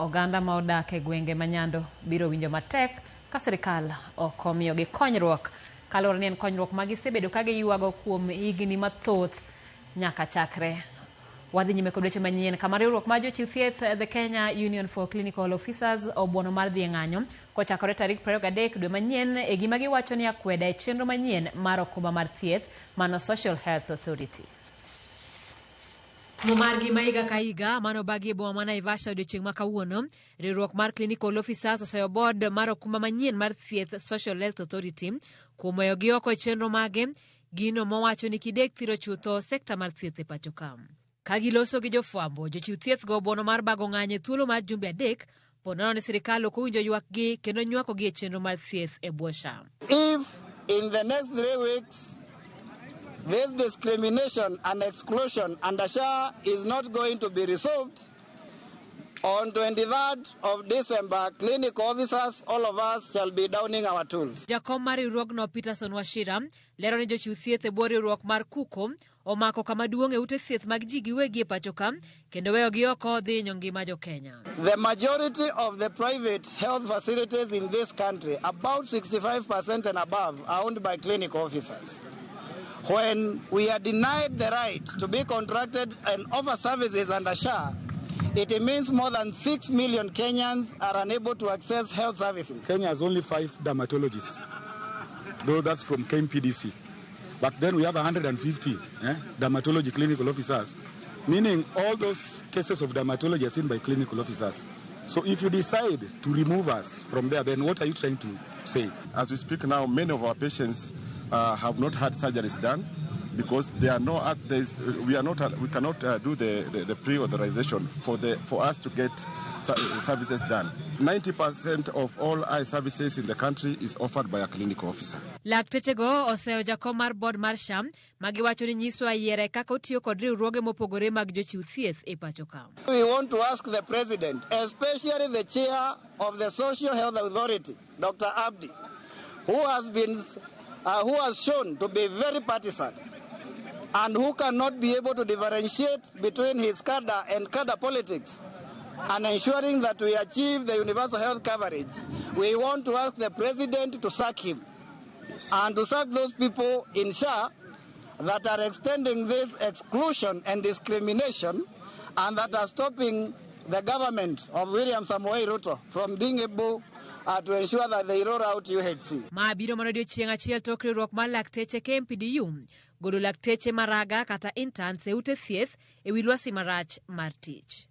Oganda ma odak e gwenge ma Nyando biro winjo matek ka sirkal ok omiyogi konyruok kaluwore ni en konyruok ma gisebedo ka giywago kuom higni mathoth nyaka chakre. Wadhi nyime kod weche manyien kama riwruok mar jochiw thieth The Kenya Union for Clinical Officers obuono mar dhi e ng'anyo kochakore tarik 23 dwe manyien e gima giwacho ni akweda e chenro manyien mar okumba mar thieth mano Social Health Authority. Romo margi ma higa ka higa mane obagi e boma ma Naivasha odiochieng' ma kawuono, riwruok mar Clinical Officers oseyo board mar okumba manyien mar thieth Social Health Authority kuom weyogi oko e chenro mage, gino mowacho ni kidek thiro chutho sekta mar thieth e pacho ka. Ka giloso gi jofwambo, jochiw thieth go obuono mar bago ng'anyo e thuolo mar jumbe adek po nono ni sirikal ok owinjo ywakgi kendo nywakogi e chenro mar thieth e bwo SHA. If in the next 3 weeks this discrimination and exclusion under SHA is not going to be resolved, on 23rd of December, clinical officers, all of us shall be downing our tools. Jakom mar riwruogno Peterson Wachira lero ni jochiw thieth e bwo riwruok mar KUCO omako kama duong' e ute thieth mag ji giwegi e pacho ka kendo weyogi oko dhi hinyo ngima jo Kenya. The majority of the private health facilities in this country, about 65% and above, are owned by clinical officers. When we are denied the right to be contracted and offer services under SHA, it means more than 6 million Kenyans are unable to access health services. Kenya has only five dermatologists, though that's from KMPDC. But then we have 150 dermatology clinical officers, meaning all those cases of dermatology are seen by clinical officers. So if you decide to remove us from there, then what are you trying to say? As we speak now, many of our patients have not had surgeries done because there are no, there is, we are not, we cannot do the pre-authorization for us to get services done. 90% of all eye services in the country is offered by a clinical officer. Laktechego oseyo jakom mar board mar SHA ma giwacho ni nyiso ayiere kaka otiyo kod riwruoge mopogore mag jochiw thieth e pacho ka. We want to ask the president, especially the chair of the Social Health Authority, Dr. Abdi, who has shown to be very partisan and who cannot be able to differentiate between his cadre and cadre politics and ensuring that we achieve the universal health coverage. We want to ask the president to sack him and to sack those people in SHA that are extending this exclusion and discrimination and that are stopping the government of William Samoei Ruto from being able to ensure that they roll out UHC. Ma biro mana odiochieng' achiel tok riwruok mar lakteche KMPDU golo lakteche maraga kata interns e ute thieth e wi lwasi marach mar tich.